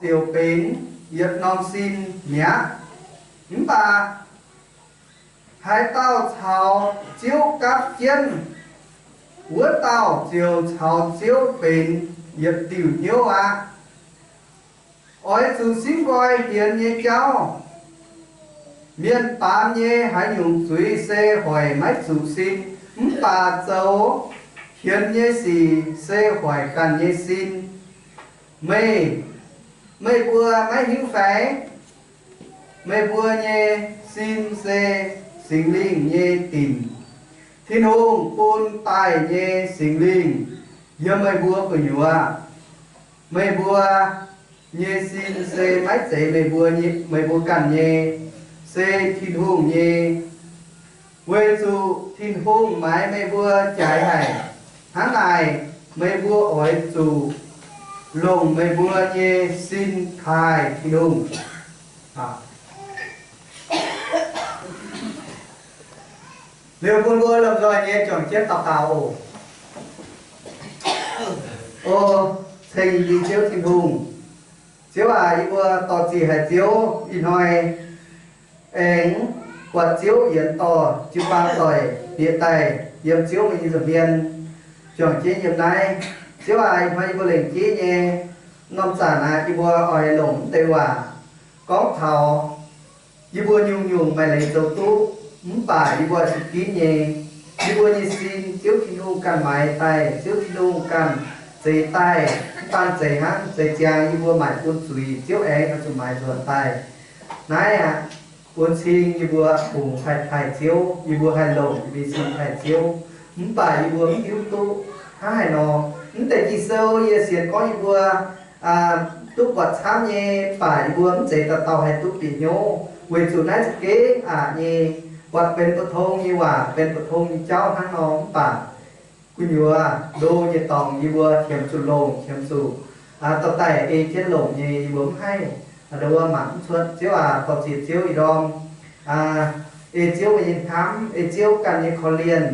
ziouc benx yietc norm sin mi'aqv. Mv baac haaix dauh caux Ziouv gapv jienv, wuov dauh ziouc caux Ziouv benx yietc diuh hnyouv aqv. Oix zuqc simv nqoi hienx nyei jauv. Mienh baamz nyei haaix nyungc zuiz se hoic maiv zuqc sin, mv baac zoux hienx nyei sic se hoic ganh nyei sin. Meih, meih mbuo maiv hiuv fai? Meih mbuo nyei sin se Singx Lingh nyei dinc. Tin-Hungh bun daaih nyei Singx Lingh yiem meih mbuo gu'nyuoz. Meih mbuo nyei sin se maiv zeiz meih mbuo nyei, meih mbuo ganh nyei, se Tin-Hungh nyei. Weic zuqc Tin-Hungh maaiz meih mbuo jaaix haic. Hnangv naaic, meih mbuo oix zuqc longc meih mbuo nyei sin taaih Tin-Hungh. Liuz bun mbuo lomh nzoih nyei juangc jienv daux gaux oc. O ceng-jin Ziouv Tin-Hungh, Ziouv aac, yie mbuo dor-ziec haic Ziouv ih hnoi aengx buatc Ziouv yienx dorh jiu-baang doic bieqc daaih yiem Ziouv meih nyei nza'hmien juangc jienv yiem naaiv. Ziouv aac, ih hnoi yie mbuo lengc jeiv nyei norm zanc aqv, yie mbuo oix longc mv deix waac gorngv taux yie mbuo nyungc-nyungc maaih leiz zoux duqv, mv baac yie mbuo oix zuqc ginv nyei. Yie mbuo nyei sin Ziouv Tin-Hungh ganh maaiz daaih, Ziouv Tin-Hungh ganh zeix daaih. Mv baac zeix hnangv zeix ziangx yie mbuo maaic bun zuiz, Ziouv aengx oix zuqc maaiz nzuonx daaih. Naaiv aqv, bun cing yie mbuo fungx haih taaih Ziouv, yie mbuo haih longc yie mbuo sin taaih Ziouv. Mv baac yie mbuo mv hiuv duqv hnangv haaix nor. Mv deix Ging-Sou yie sienx gorngv yie mbuo duqv buatc camv nyei, mv baac yie mbuo mv zeiz dauh dauh haih duqv bieqc hnyouv. Weic zuqc naaiv za'gengh aqc nyei, buatc benx pou-tong nyei waac, benx pou-tong nyei jauv hnangv nor, mv baac gu'nyuoz ndo nyei dorngx yie mbuo qiemx zuqc longc, qiemx zuqc dorh daaih ei jienv longc nyei yie mbuo mv haih, ndo wuov mangc mv cuotv. Ziouv aac, dor-ziec Ziouv ih ndorm, ei Ziouv meih nyei hnamv, ei Ziouv ganh nyei korv-lienh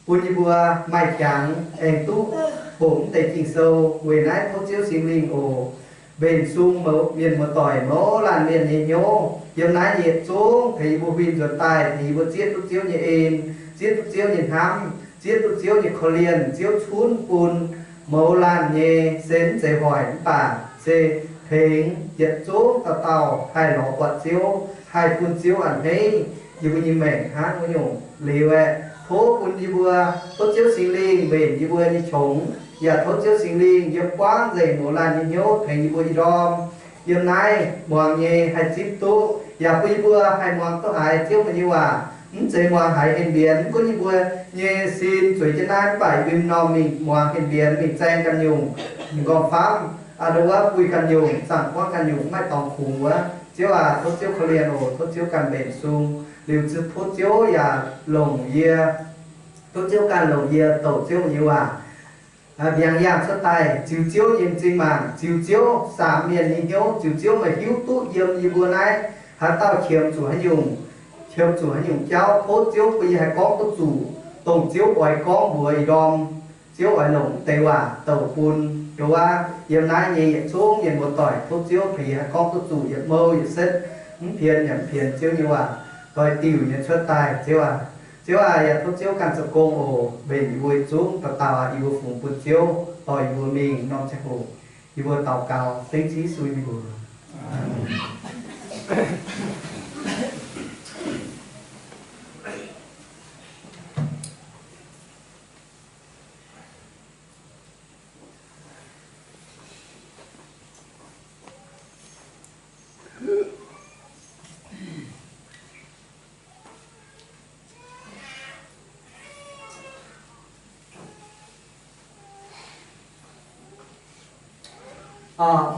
bun yie mbuo maaih jangx aengx duqv bungx mv deix Ging-Sou. Weic naaiv tov Ziouv Singx Lingh oc, mbenc sung mienh muoz-doic mouz laanh mienh nyei hnyouv yiem naaiv yietc zungv tengx yie mbuo huin nzuonx daaih, tengx yie mbuo zieqv duqv Ziouv nyei en, zieqv duqv Ziouv nyei hnamv, zieqv duqv Ziouv nyei korv-lienh. Ziouv cunv bun mouz laanh nyei se mv zeiz hoic mv baac se tengx yietc zungv dauh dauh haih lorz buatc Ziouv, haih bun Ziouv a'hneiv yie mbuo nyei maengc hnangv wuov nyungc. Liuz aeqv, tov bun yie mbuo, tov Ziouv Singx Lingh mbenc yie mbuo nyei qongx, yaac tov Ziouv Singx Lingh yiem buangv nzengc mouz laanh nyei hnyouv tengx yie mbuo ih ndorm yiem naaiv muangx nyei haih zipv duqv, yaac bun yie mbuo haih muangx duqv haiz Ziouv meih nyei waac, mv zeiz muangx haiz en mbienx. Mv gunv yie mbuo nyei sin zueiz jienv naaiv, mv baac yie mbuo norm mingh muangx en mbienx, mingh zaeng ganh nyungc, m'nqorngv-famv, ndo wuov buih ganh nyungc, zaangc buangv ganh nyungc, mv maaih dorngx kungx wuov. Ziouv aac, tov Ziouv korv-lienh oc. Tov Ziouv ganh mbenc sung. Liuz tov Ziouv yaac longc yie, tov Ziouv ganh longc yie douc Ziouv nyei waac mbiaangx yaangh cuotv daaih ziux Ziouv nyei m'zing maengc, ziux Ziouv saamx mienh nyei hnyouv, ziux Ziouv meih hiuv duqv yiem yie mbuo naaiv haaix dauh qiemx zuqc haaix nyungc, qiemx zuqc haaix nyungc jauv. Tov Ziouv bun yie haih gorngv duqv zuqc dongh Ziouv oix gorngv mbuox ih ndorm. Ziouv oix longc deix waac douc bun ndo wuov yiem naaiv nyei yietc zungv mienh muoz-doic. Tov Ziouv tengx yie haih gorngv duqv zuqc yietc mouh yietc setv, mv pienx yaac mv pienx Ziouv nyei waac, doix-diuc nyei cuotv daaih. Ziouv aac, Ziouv aac, yaac tov Ziouv ganh zoux gong oc. Mbenc yie mbuo yietc zungv dauh dauh aac, yie mbuo fungx bun Ziouv dorh yie mbuo mingh norm ziangh hoc. Yie mbuo daux gaux dengv Yesu nyei mbuox.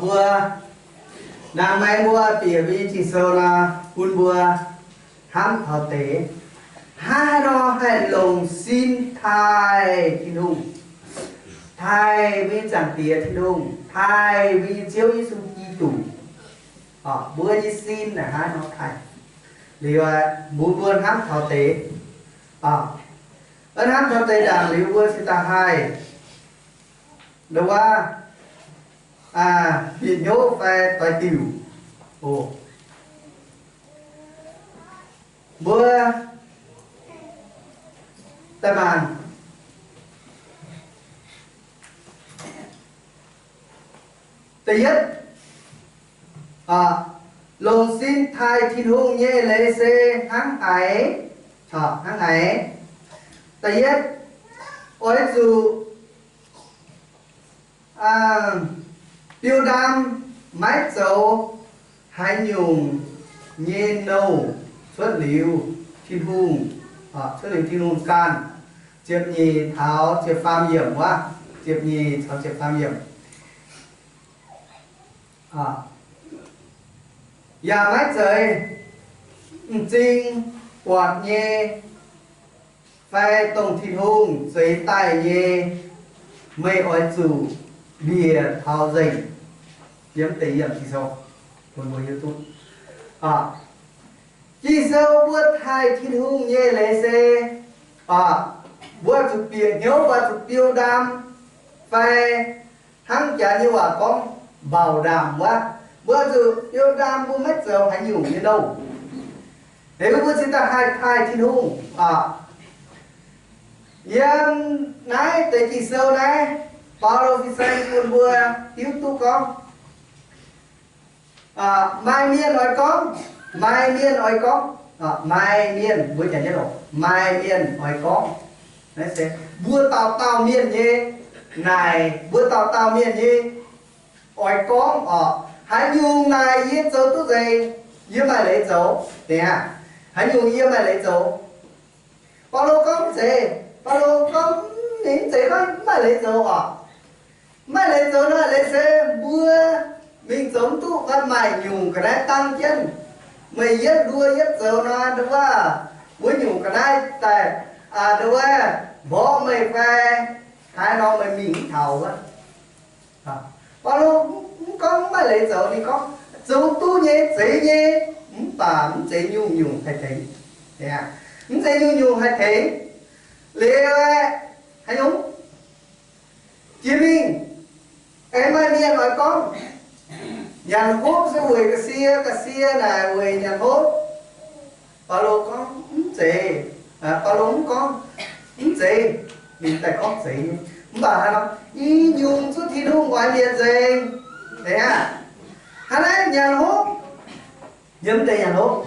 Mbuo nangh maengx mbuo bieqc mbuo nyei Ging-Sou nor, bun mbuo hnamv taux deix hnangv haaix nor haih longc sin taaih Tin-Hungh, taaih mbuo nyei Zaangc Diex Tin-Hungh, taaih mbuo nyei Ziouv Yesu Giduc. Mbuo nyei sin naaic hnangv haaix nor taaih? Liuz mbuo, mbuo hnamv taux deix, hnamv taux deix ndaangc liuz mbuo cingx daaih haih, ndo wuov, bieqc hnyouv fai doix diuc. O, mbuo daaih mangc. Da'yietv, longc sin taaih Tin-Hungh nyei leiz se hnangv haaix? Hnangv haaix? Da'yietv, oix zuqc biu ndaam maiv zoux haaix nyungc nyei nouh cuotv liuz Tin-Hungh, cuotv liuz Tin-Hungh ganh. Ziepc nyeic taux ziepc faam yiemc wuov, ziepc nyeic caux ziepc faam yiemc. Yaac maiv zeiz m'zing buatc nyei fai dongh Tin-Hungh zeix daaih nyei, meih oix zuqc mbiec taux nzengc. Yiem deix yiem Ging-Sou, mbuo hiuv duqv. Ging-Sou mbuo taaih Tin-Hungh nyei leiz se, mbuo zuqc bieqc hnyouv, mbuo zuqc biu ndaam, fai hnangv janx nyei waac gorngv bảo đảm wuov, mbuo zuqc biu ndaam mbuo maiv zoux haaix nyungc nyei nouh. Liuz mbuo cingx daaih haih taaih Tin-Hungh. Yiem naaiv deix Ging-Sou naaiv, Baulo fin-saeng bun mbuo hiuv duqv gorngv, maaih mienh oix gorngv, maaih mienh oix gorngv, maaih mienh, mbuo janx nyei longc maaih mienh oix gorngv. Naaiv se mbuo dauh dauh mienh nyei naaic, mbuo dauh dauh mienh nyei oix gorngv oc. Haaix nyungc naaic yie zoux duqv nzengc, yie maaih leiz zoux. Deix aqv, haaix nyungc yie maaih leiz zoux. Baulo gorngv mv zeiz, Baulo gorngv ninh mv zeiz gorngv mv maaih leiz zoux oc. Mv maaih leiz zoux naaic leiz se mbuo mingh zoux mv duqv, mv maaih nyungc ga'naaiv dangv jienv. Meih yietv nduov yietv zoux nor, nduov wuov, wuov nyungc ga'naaiv daaih, nduov wuov, mborqv meih fai haaix nor meih mingh mv taux wuov. Baulo mv gorngv mv maaih leiz zoux, ninh gorngv zoux duqv nyei, zeiz nyei, mv baac mv zeiz nyungc-nyungc haih tengx. Mv zeiz nyungc-nyungc haih tengx. Liuz aeqv, haaix nyungc? Jiex mingh aengx maaih mienh oix gorngv, nyanc hopv se weic ga'sie, ga'sie naaic weic nyanc hopv. Baulo gorngv mv zeiz. Baulo mv gorngv mv zeiz, ninh daaih gorngv zeiz nyei. Mv baac hnangv nor, i nyungc zuqc Tin-Hungh oix mienh nzengc. Hnangv naaiv nyanc hopv, yiem deix nyanc hopv,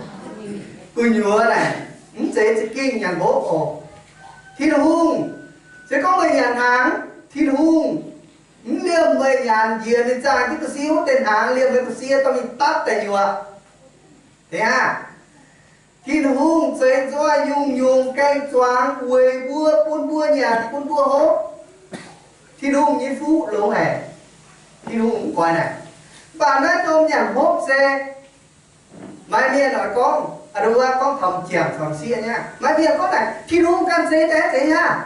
gu'nyuoz naaic mv zeiz za'gengh nyanc hopv oc. Tin-Hungh, se gorngv meih nyanc hnaangx, Tin-Hungh mv liemh meih nyanc, njiec ninh zaah jienv ga'sie wuov deix hnaangx liemh meih ga'sie dorh mingh dapv daaih nyuoqc. Deix aqv, Tin-Hungh zeix nzoih nyungc-nyungc gaeng-zuangx weic mbuo, bun mbuo nyanc, bun mbuo hopv. Tin-Hungh nyei fuqv longx haic. Tin-Hungh mv goix naaic. Mv baac naaiv norm nyanc hopv se maaih mienh oix gorngv, a'nduov gorngv taux m'jangc caux m'sieqv nyei aqv. Maaih mienh gorngv naaic, Tin-Hungh ganh zeix daaih zeix aqv.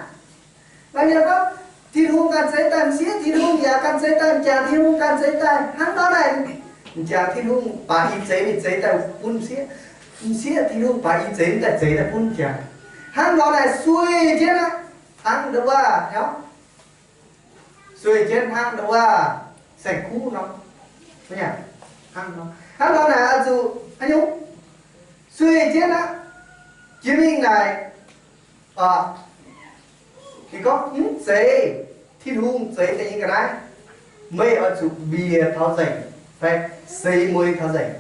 Maaih mienh gorngv, Tin-Hungh ganh zeix daaih m'sieqv, Tin-Hungh yaac ganh zeix daaih m'jangc, Tin-Hungh ganh zeix daaih. Hnangv nor naaic, m'jangc Tin-Hungh baac ih zeix mingh zeix daaih bun m'sieqv, m'sieqv Tin-Hungh baac ih zeix mingh daaih zeix daaih bun m'jangc. Hnangv nor naaic sueih jienv aqv. Hnangv nduov wuov, sueih jienv hnangv nduov wuov saeng-kuv nor. Hnangv nor naaic oix zuqc haaix nyungc? Sueih jienv aqv. Jiex mingh naaic, ninh gorngv mv zeiz Tin-Hungh zeix daaih nyei ga'naaiv, meih oix zuqc mbiec taux nzengc fai seix mueiz taux nzengc.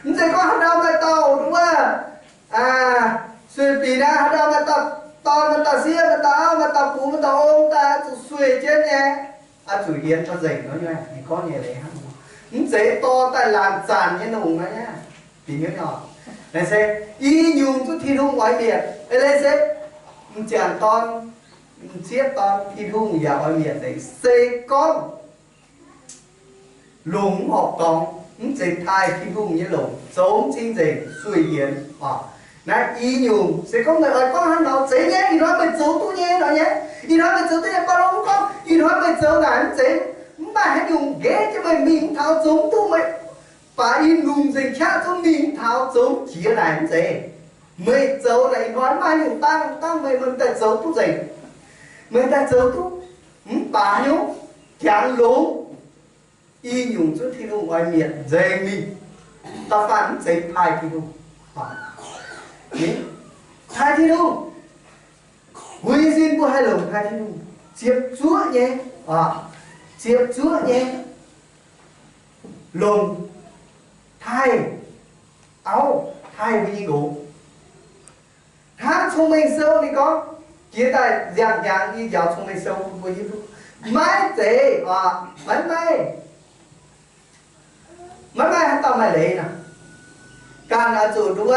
Mv zeiz gorngv haaix ndau maaih dauh nduov wuov, sueih binc aqv, haaix ndau maaih dauh dorn, maaih dauh sieqv, maaih dauh auv, maaih dauh bungx, maaih dauh ong daaih oix zuqc sueih jienv nyei, oix zuqc hienx taux nzengc nor, ninh gorngv nyei leiz hnangv nor. Mv zeiz dorh daaih laanh zanc nyei longx nor, binc nyei oc. Naaiv se i nyungc zuqc Tin-Hungh oix mietc. Eix leiz se m'jangc dorn, m'sieqv dorn Tin-Hungh yaac oix mietc nzengc. Se gorngv longc mv horpc dorngx, mv zeiz taaih Tin-Hungh nyei longc, zoux mv cing nzengc, sueih hienx oc. Naaiv i nyungc se gorngv meih oix gorngv hnangv nor, zeiz nyei, ih hnoi meih zoux duqv nyei nor nyei. Ih hnoi meih zoux duqv nyei, Baulo mv gorngv ih hnoi meih zoux naaic mv zeiz, mv maaih haaix nyungc nqaeqv jienv meih mingh mv taux, zoux mv duqv meih, baac i lungh nzengc qaqv zungv mingh mv taux, zoux mv jiex naaic mv zeiz. Meih zoux naaic ih hnoi mv maaih haaix nyungc dangh, dangh meih, meih daaih zoux duqv nzengc. Meih daaih zoux duqv, mv baac haaix nyungc, jangx longx. i nyungc zunv Tin-Hungh oix mietc nzengc mingh. Da'faanh mv zeiz taaih Tin-Hungh. Taaih Tin-Hungh, mbuo nyei sin mbuo haih longc taaih Tin-Hungh, ziepc zuoqv nyei, ziepc zuoqv nyei longc taaih auv, taaih mbuo nyei nqox. Hnangv Cong-Mengh Sou ninh gorngv, jiex daaih nziang-hnyangx yie njaaux Cong-Mengh Sou bun mbuo hiuv duqv, maiv zeiz, maiv, maiv, maiv maaih haaix dauh maaih leiz nor. Ganh oix zuqc nduov,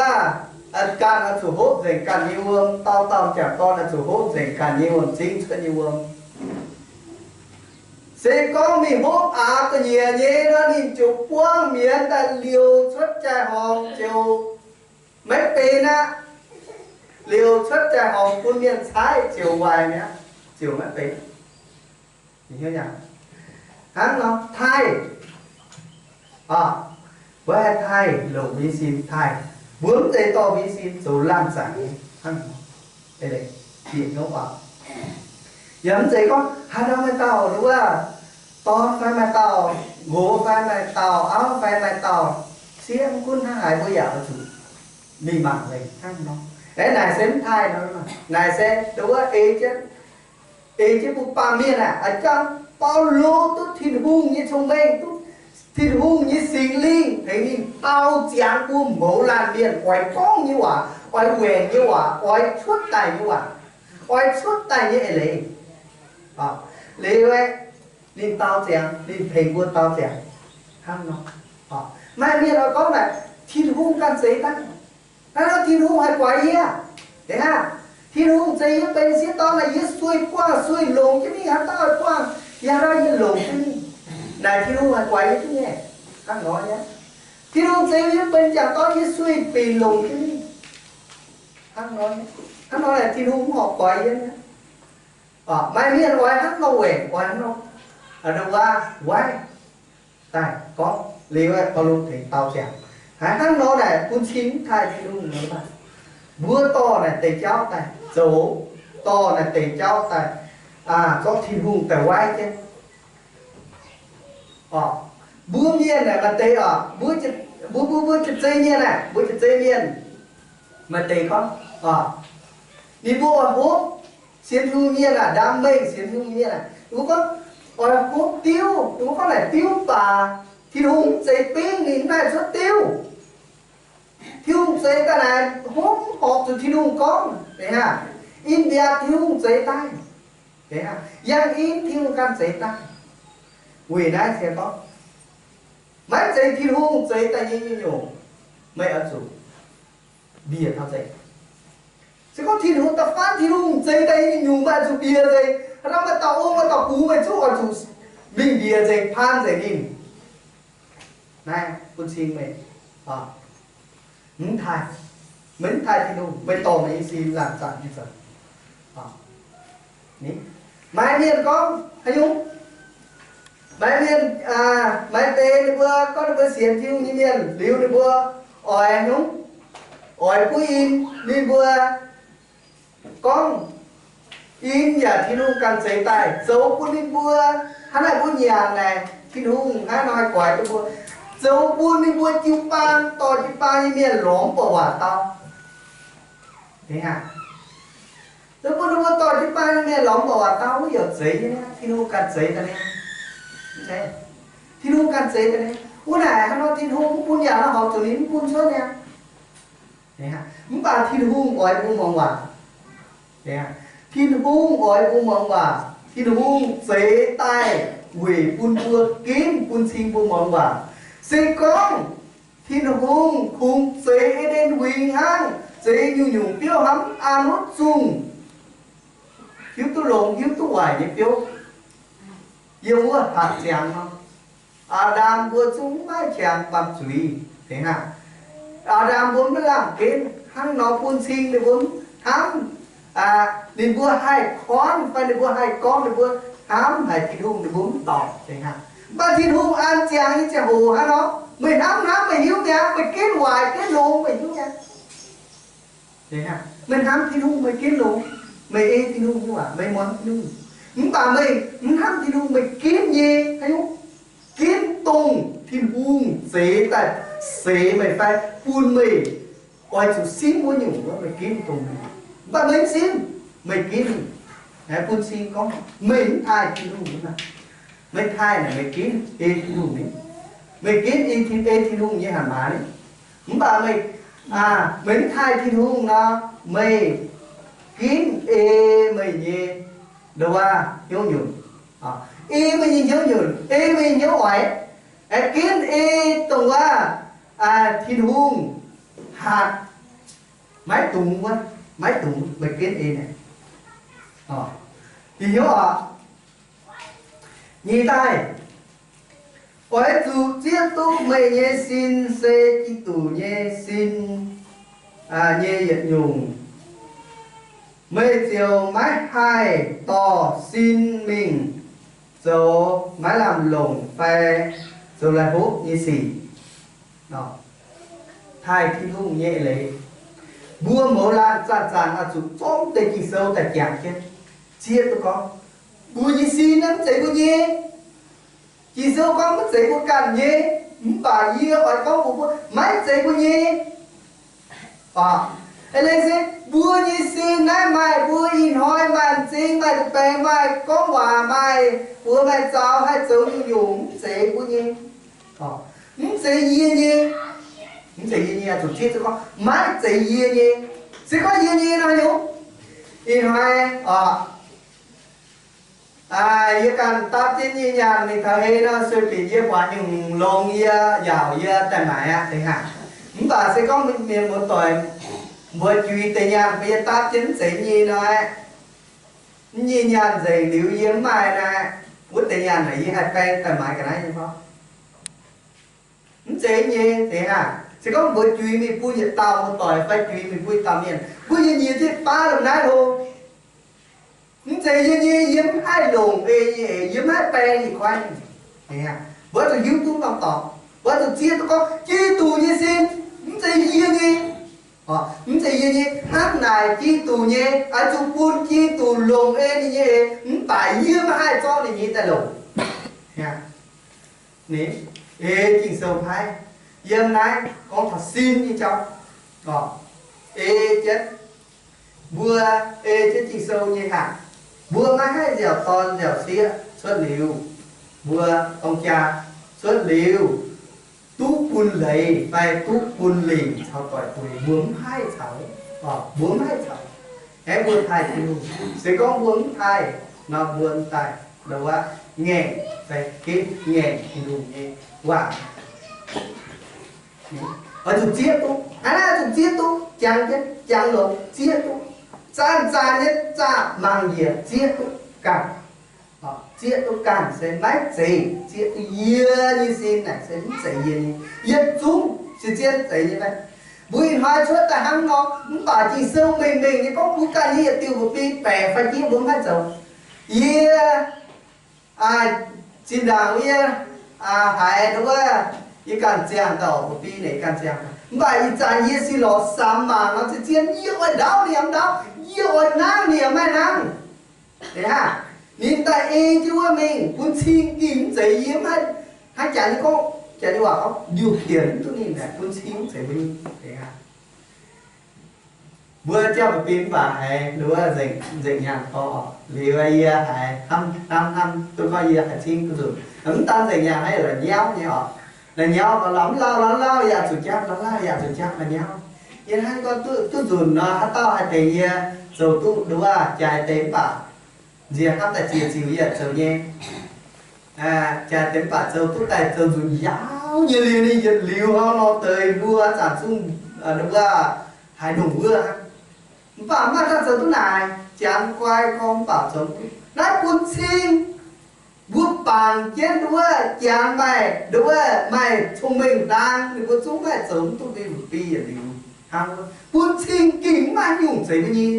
ganh oix zuqc hopv nzengc ganh nyei wuom, dauh dauh m'jangc dorn oix zuqc hopv nzengc ganh nyei wuom, zingv cuotv nyei wuom. Se gorngv mingh hopv aqc ga'nyiec nyei nor, ninh ziouc buangv mienz daaih liouc cuotv jai-horngc ziouc maiv benx aqv. Liouc cuotv jai-horngc bun mienh caaiv ziouc waaic mi'aqv, ziouc maiv benx. Hnangv nor taaih, mbuo haih taaih longc mbuo nyei sin taaih. Mbuo mv zeiz dorh mbuo nyei sin zoux laanh zaangc nyei hnangv nor. Bieqc hnyouv oc. Yaac mv zeiz gorngv haaix nor maaih dauh nduov, dorn fai maaih dauh nqox fai maaih dauh auv fai maaih dauh sieqv, mv gunv hnangv haaix mbuo yaac oix zuqc mingh mangc leiz hnangv nor. Aeqv, naaic se mv taaih nor, naaic se nduov ei jienv, ei jienv mbuo baamh mienh aac, a'jang Baulo duqv Tin-Hungh nyei cong-mengh, duqv Tin-Hungh nyei Singx Lingh tengx ninh dau ziangx mbuo mouz laanh mienh oix gorngv nyei waac, oix waengc nyei waac, oix cuotv daaih nyei waac, oix cuotv daaih nyei eix leiz. Liuz aeqv, ninh dau ziangx, ninh tengx mbuo dau ziangx hnangv nor. Maaih mienh oix gorngv naaic, Tin-Hungh ganh zeiz daaih. Hnangv nor Tin-Hungh haih guaix yie. Hnangv, Tin-Hungh zeiz yie benx sieqv dorn naaic, yie sueih buangh sueih longc jienv mingh, haaix dauh haih buangh, yie haaix dauh yie longc jienv mingh. Naaic Tin-Hungh haih guaix yie duqv nyei. Hnangv nor nyei. Tin-Hungh zeiz yie benx m'jangc dorn, yie sueih binc longc jienv mingh. Hnangv nor, hnangv nor naaic Tin-Hungh mv horpc guaix yie nyei. Maaih mienh oix hnangv nor waengc, oix hnangv nor, aa, waac, waaic daaih gorngv liuz, Baulo tengx dau ziangx. Haaix hnangv nor naaic bun cing mv taaih Tin-Hungh nor. Mbuo dorh naaic deix jauv daaih zoux, dorh naaic deix jauv daaih, aa, zorqv Tin-Hungh daaih waaiv jienv. Mbuo mienh naaic maaih deix oc, mbuo, mbuo, mbuo, mbuo jiex zei mienh naaic, mbuo jiex zei mienh maaih deix gorngv, ninh mbuo oix hopv sienx Tin-Hungh mienh aac, ndaam mengh sienx Tin-Hungh mienh aac, ninh mbuo gorngv oix hopv diuv, ninh mbuo gorngv naaic diuv baac Tin-Hungh mv zeiz bingv ninh mv haih cuotv diuv. Tin-Hungh zeix daaih naaic hopv mv horpc zuqc Tin-Hungh gorngv. Ih mbiatc Tin-Hungh zeix daaih, yangh in Tin-Hungh ganh zeix daaih. Weic naaiv se gorngv maiv zeiz Tin-Hungh zeix daaih nyei nyungc-nyungc meih oix zuqc mbiec taux nzengc. Se gorngv Tin-Hungh da'faanh Tin-Hungh zeix daaih nyei nyungc-nyungc meih oix zuqc mbiec nzengc. Hnangv nor maaih dauh ong, maaih dauh bungx, meih zungv oix zuqc mingh mbiec nzengc, paan nzengc ninh. Naaiv bun cing meih, mv taaih, meih mv taaih Tin-Hungh, meih dorh meih nyei sin laanh zanc nyei zoux. Maaih mienh gorngv haaix nyungc? Maaih mienh, maaih deix ninh mbuo gorngv ninh mbuo sienx Tin-Hungh nyei mienh liuz ninh mbuo oix haaix nyungc? Oix buov in ninh mbuo gorngv in yaac Tin-Hungh ganh zeix daaih zoux bun ninh mbuo hnangv naaic mbuo nyanc naaic Tin-Hungh hnangv nor haih guaix duqv mbuo, zoux bun ninh mbuo jiu-baang dorh jiu-baang nyei mienh lorz mv buatc waac dau. Zoux bun ninh mbuo dorh jiu-baang nyei mienh lorz mv buatc waac dau, wuov yaac zeix nyei, Tin-Hungh ganh zeix daaih nyei. Tin-Hungh ganh zeix daaih nyei. Wuov naaic hnangv nor Tin-Hungh mv bun yaac nor horpc zuqc ninh mv bun cuotv nyei. Mv baac Tin-Hungh oix mbuo muangx waac. Tin-Hungh oix mbuo muangx waac. Tin-Hungh zeix daaih weic bun mbuo ginv, bun cing mbuo muangx waac. Se gorngv Tin-Hungh kungx zeix E^nden Huingx hnangv, zeix nyungc-nyungc biouv hnangv, an wuov zungh hiuv duqv longx hiuv duqv waaic nyei biouv, yiem wuov hatc ziangx nor, Aa^ndam mbuo zungv maiv qangx baamh zuiz. Aa^ndam mbuo maiv lamh ginv hnangv nor bun cing ninh mbuo hnamv, ninh mbuo haih kuinx fai ninh mbuo haih gorngv, ninh mbuo hnamv haic Tin-Hungh, ninh mbuo mv dorngc. Mv baac Tin-Hungh an ziangx nyei ziangh hoc hnangv nor, meih hnamv hnamv meih hiuv mi'aqv, meih ginv waaic ginv longx meih hiuv mi'aqv. Meih hnamv Tin-Hungh meih ginv longx, meih ei Tin-Hungh nyei waac, meih muangx Tin-Hungh. Mv baac meih mv hnamv Tin-Hungh meih ginv nyei haaix nyungc? ginv dongh Tin-Hungh zeix daaih seix meih fai bun meih oix zuqc simv wuov nyungc wuov, meih ginv dongh mingh. Mv baac meih mv simv, meih ginv mingh. Naaiv bun cing gorngv meih mv taaih Tin-Hungh nyei maah. Meih taaih naaic meih ginv ei Tin-Hungh nyei. Meih ginv ei Tin, ei Tin-Hungh nyei hatc maaz nyei. Mv baac meih, meih mv taaih Tin-Hungh nor, meih ginv ei meih nyei nduov hnyouv nyunc. Ei meih nyei hnyouv nyunc, ei meih nyei hnyouv oix, aengx ginv ei dongh wuov Tin-Hungh hatc maiv dungx wuov, maiv dungx meih ginv ei naaic. Ih hnyouv oc. Nyeic daaih, oix zuqc zieqv duqv meih nyei sin se Giduc nyei sin nyei yietc nyungc, meih ziouc maiv haih dorh sin mingh zoux maiv lamh longc fai zoux laih hopv nyei sic. Taaih Tin-Hungh nyei leiz, mbuo mouz laanh zanc-zanc oix zuqc zorqv deix Ging-Sou daaih jangx jienv, zieqv duqv gorngv mbuo nyei sin naaiv mv zeiz mbuo nyei. Ging-Sou gorngv maiv zeiz mbuo ganh nyei, mv baac yie oix gorngv mbuox mbuo, maiv zeiz mbuo nyei. Eix leiz se mbuo nyei sin naaiv maaih mbuo ih hnoi maaih m'zing, maaih nza'baengx, maaih gorngv waac, maaih buoz, maaih zaux, haih zoux nyungc-nyungc, mv zeiz mbuo nyei. Mv zeiz yie nyei. Mv zeiz yie nyei, zuqc zieqv duqv gorngv maiv zeiz yie nyei. Se gorngv yie nyei nor nyungc, ih hnoi oc, yie ganh dapv jienv nyei nyaanh mingh taux hei nor, sueih binc yie buatc nyungc longx yie yaauc yie daaih maaiz aqv, deix haac. Mv baac se gorngv mienh muoz-doic mbuox juix deix nyaanh bun yie dapv jienv mv zeiz nyei nor, nyei nyaanh nzengc liuz yie mv maaih nor, wuov deix nyaanh naaic yie haih baeng daaih maaiz ga'naaiv nyei fai? Mv zeiz nyei, deix haac. Se gorngv mbuox juix mingh bun yietc dauh muoz-doic fai juix mingh bun yietc dauh mienh, mbuo nyei nyiex jienv baav lomh naaiv hlo. Mv zeiz yie nyei, yie mv haih longc ei nyei eix, yie mv haih baeng nyei koiv. Mbuo zuqc hiuv duqv norm dorngx, mbuo zuqc zieqv duqv gorngv Giduc nyei sin mv zeiz yie nyei. Mv zeiz yie nyei, hnangv naaic Giduc nyei, oix zuqc bun Giduc longc ei ninh nyei eix, mv baac yie maiv haih zorqv ninh nyei daaih longc. Ninh ei Ging-Sou paaiv yiem naaiv gorngv taux sin nyei jauv. Ei jienv, mbuo ei jienv Ging-Sou nyei hnaangx, mbuo maiv haih nziaauc dorn nziaauc sieqv cuotv liuz, mbuo dorng jaa cuotv liuz, duqv bun leiz fai duqv bun lingc caux doic bueix, mbuo mv haih caux, mbuo mv haih caux. Aengx mbuo taaih Tin-Hungh, se gorngv mbuo mv taaih nor, mbuo daaih nduov ngaengc fai ginv ngaengc Tin-Hungh nyei waac. Oix zuqc zieqv duqv, hnangv naaiv zuqc zieqv duqv, jangx jienv, jangx longx, zieqv duqv. Zanc-zanc nyei zaah mangc njiec zieqv duqv ganh. Zieqv duqv ganh se maiv zeiz zieqv duqv yie nyei sin naaic se mv zeiz yie nyei. Yietc zungv se zien zeiz nyei fai? Mbuo ih hnoi cuotv daaih hnangv nor, mv baac Ging-Sou mengh mengh nyei gorngv mbuo ganh nyei yietc diuh mba'biei baeqc fai jieqv mbuo mv haih zoux. Yie zinh ndaangc yie haiz nduov, yie ganh ziangh dauh mba'biei naaic ganh ziangh. Mv baac ih zanc yie sin lorz samx mangc nor, zien zien yie oix ndaauv ninh yaac mv ndaauv, yie oix nangv ninh yaac maiv nangv. Deix haac, ninh daaih ei jienv wuov mingh bun cing gengh mv zeiz yie mv haih, hnangv janx nyei gorngv, janx nyei waac gorngv, điều khiển mv duqv ninh aeqv, bun cing mv zeiz mbuo nyei. Deix haac, mbuo jauv-ba'bi mv baac haiz nduov nzengc, nzengc nyaanh gorngv oc. Liuz yie haiz hnamv hnamv hnamv duqv gorngv yie haiz cingv duqv nzunc. Mv daan nzengc nyaanh naaiv la'nyauv nyei oc. La'nyauv gorngv la'mv lauh la'mv lauh yaac zuqc japv, la'mv lauh yaac zuqc japv la'nyauv. Yie hnangv gorngv duqv, duqv nzunc nor, haaix dauh haih deix yie zoux duqv nduov jaaix deix mv baac nziex hnamv daaih ziex ziux yie zoux nyei. Jaaix deix mv baac zoux duqv daaih zoux nzunc yaauv nyei liuz, ninh yietc liuz hnangv nor deix mbuo zanc zungv nduov haaix ndongc wuov hnangv. Mv baac maaih dauh zoux duqv naaic, janx guai gorngv mv baac zoux duqv. Naaiv bun cing mbuo bangc jienv nduov janx maaih, nduov maaih cong-mengh hlang, ninh mbuo zungv maaih zoux mv duqv mbuo bi yietc liuz hnangv. Bun cing gengh mv maaih nyungc zeiz mbuo nyei.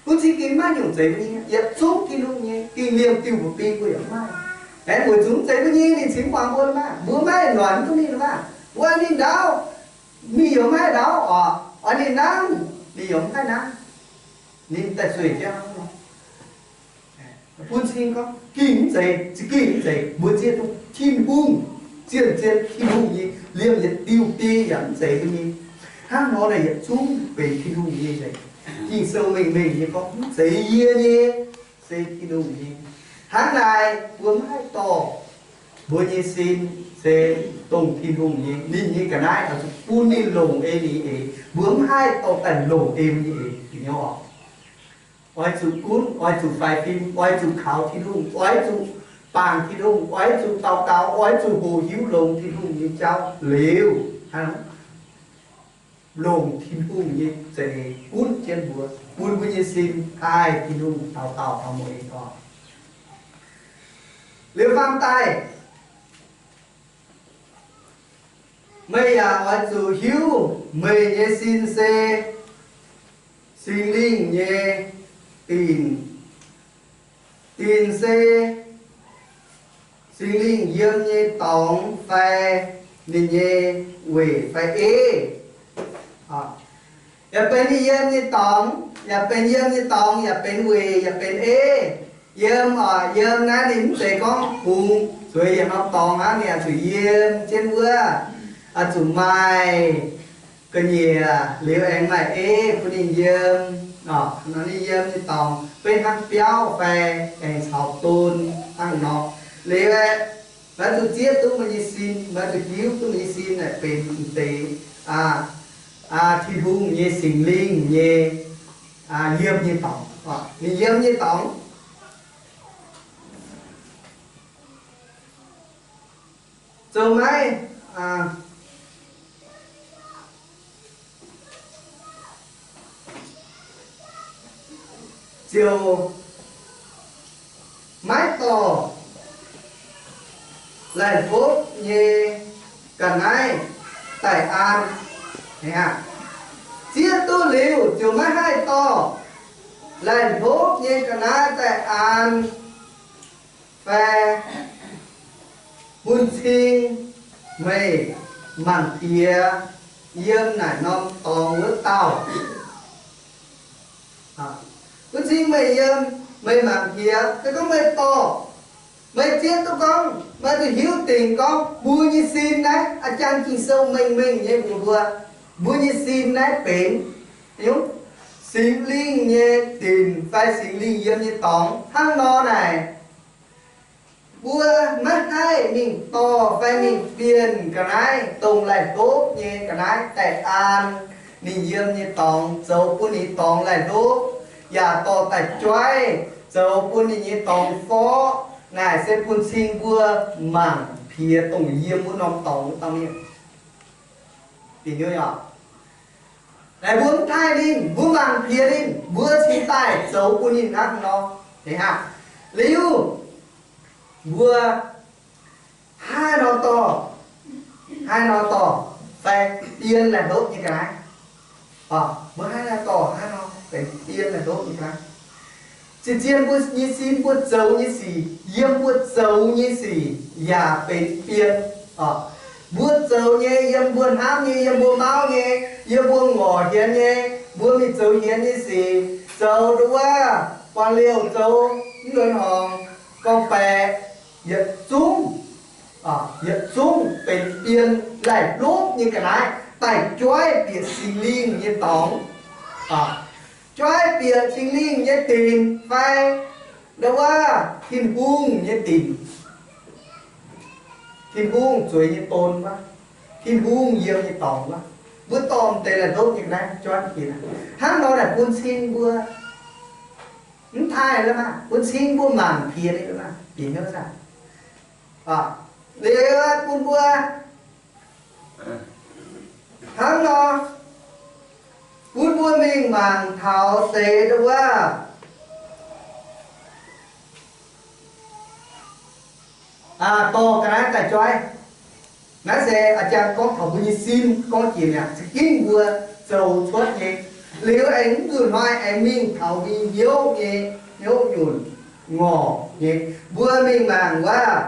Bun cing gengh mv maaih nyungc zeiz mbuo nyei. Yietc zungv Tin-Hungh nyei gengh liemh diuh mbuo bi mbuo yaac mv maaih. Aengx weic zuqc mv zeiz mbuo nyei, ninh cingx muangx mbuo maah, mbuo maiv noic mv duqv ninh maah. Mbuo ninh ndaauv, ninh yaac maiv ndaauv oc. Oix ninh nangv, ninh yaac mv haih nangv. Ninh daaih zueih jienv hnangv nor. Bun cing gorngv gengh mv zeiz, za'gengh mv zeiz, mbuo zieqv duqv Tin-Hungh, zien-zien Tin-Hungh nyei liemh yietc diuh biei yaac mv zeiz mbuo nyei. Hnangv nor naaic yietc zungv benx Tin-Hungh nyei nzengc. Ging-Sou mengh mengh nyei gorngv mv zeiz yie nyei, se Tin-Hungh nyei. Hnangv naaic mbuo mv haih dorh mbuo nyei sin se dongh Tin-Hungh nyei, ninh nyei ga'naaiv oix zuqc bun ninh longc ei ninh eix. Mbuo mv haih dorh daaih longc ei mbuo nyei eix. Oix zuqc gunv, oix zuqc faix fim, oix zuqc kaux Tin-Hungh, oix zuqc bangc Tin-Hungh, oix zuqc daux gaux, oix zuqc hoqc hiuv longx Tin-Hungh nyei jauv liuz, longc Tin-Hungh nyei za'eix gunv jienv mbuo, bun mbuo nyei sin taaih Tin-Hungh taux daauh taux mueiz oc. Liuz faam daaih, meih yaac oix zuqc hiuv meih nyei sin se Singx Lingh nyei dinc. Dinc se Singx Lingh yiem nyei dorngx fai ninh nyei weic fai ei. Yaac benx ninh yiem nyei dorngx, yaac benx yiem nyei dorngx, yaac benx weic, yaac benx ei. Yiem, yiem naaiv ninh mv zeiz gorngv bungx zueiz yietc norm dorngx hnangv, ninh zuqc yiem jienv wuov, zuqc maaih ga'nyiec liuz aengx maaih ei bun ninh yiem. Nor ninh yiem nyei dorngx beiv hnangv biauv fai aengx caux don hnangv nor. Liuz aeqv, maiv zuqc zieqv duqv meih nyei sin, maiv zuqc hiuv duqv meih nyei sin naaic benx m'deix Tin-Hungh nyei Singx Lingh nyei yiem nyei dorngx. Ninh yiem nyei dorngx zoux maiv, ziouc maiv dorh laih hlopv nyei ga'naaiv daaih an. Zieqv duqv liuz ziouc maiv haih dorh laih hlopv nyei ga'naaiv daaih an fai bun cing meih mangc piex yiem naaic norm dorngx wuov dauh. Bun cing meih yiem, meih mangc piex, se gorngv meih dorh, meih zieqv duqv gorngv, meih zuqc hiuv dingc gorngv mbuo nyei sin naaiv, a'jang Ging-Sou mengh mengh nyei mbuox mbuo, mbuo nyei sin naaiv benx Singx Lingh nyei dinc fai Singx Lingh yiem nyei dorngx hnangv nor naaic, mbuo maiv haih mingh dorh fai mingh bienh ga'naaiv dongh laih hlopv nyei ga'naaiv daaih an ninh yiem nyei dorngx, zoux bun ninh dorngx laih hlopv, yaac dorh daaih joiv zoux bun ninh nyei dorngx forv. Naaic se bun cing mbuo mangc piex dongh yiem wuov norm dorngx wuov dauh mienh. Bieqc hnyouv oc. Naaic mbuo mv taaih ninh, mbuo mangc piex ninh, mbuo cingx daaih zoux bun ninh hnangv nor. Liuz, mbuo haaix nor dorh, haaix nor dorh fai bienh laih hlopv nyei ga'naaiv? Mbuo haaix nor dorh, haaix nor benx bienh laih hlopv nyei ga'naaiv? Zien-zien mbuo nyei sin, mbuo zoux nyei sic, yiem mbuo zoux nyei sic yaac benx bienh. Mbuo zoux nyei, yiem mbuo hnamv nyei, yiem mbuo mauv nyei, yiem mbuo ngorc hienx nyei, mbuo mingh zoux hienx nyei sic, zoux nduov wuov, buangh liouh, zoux mv nzuonx horngc, gorngv-baeqc, yietc zungv, yietc zungv benx bienh laih hlopv nyei ga'naaiv daaih joiv bieqc Singx Lingh nyei dorngx. Joiv bieqc Singx Lingh nyei dinc fai nduov wuov Tin-Hungh nyei dinc. Tin-Hungh zueiz nyei don wuov, Tin-Hungh yiem nyei dorngx wuov, mbuo dorh m'deix laih hlopv nyei ga'naaiv joiv bieqc. Hnangv nor naaic bun cing mbuo mv taaih la'maah, bun cing mbuo mangc piex ninh la'maah, bieqc hnyouv saah? Liuz bun mbuo hnangv nor, bun mbuo mingh mangc taux deix nduov wuov, dorh ga'naaiv daaih joiv. Naaiv se a'jang gorngv taux mbuo nyei sin gorngv jiex mi'aqv. Za'gengh mbuo zoux cuotv nyei, liuz aengx mv nzunc hnoi aengx mingh taux mbuo nyei hnyouv nyei, hnyouv nyunc ngorc nyei. Mbuo mingh mangc wuov,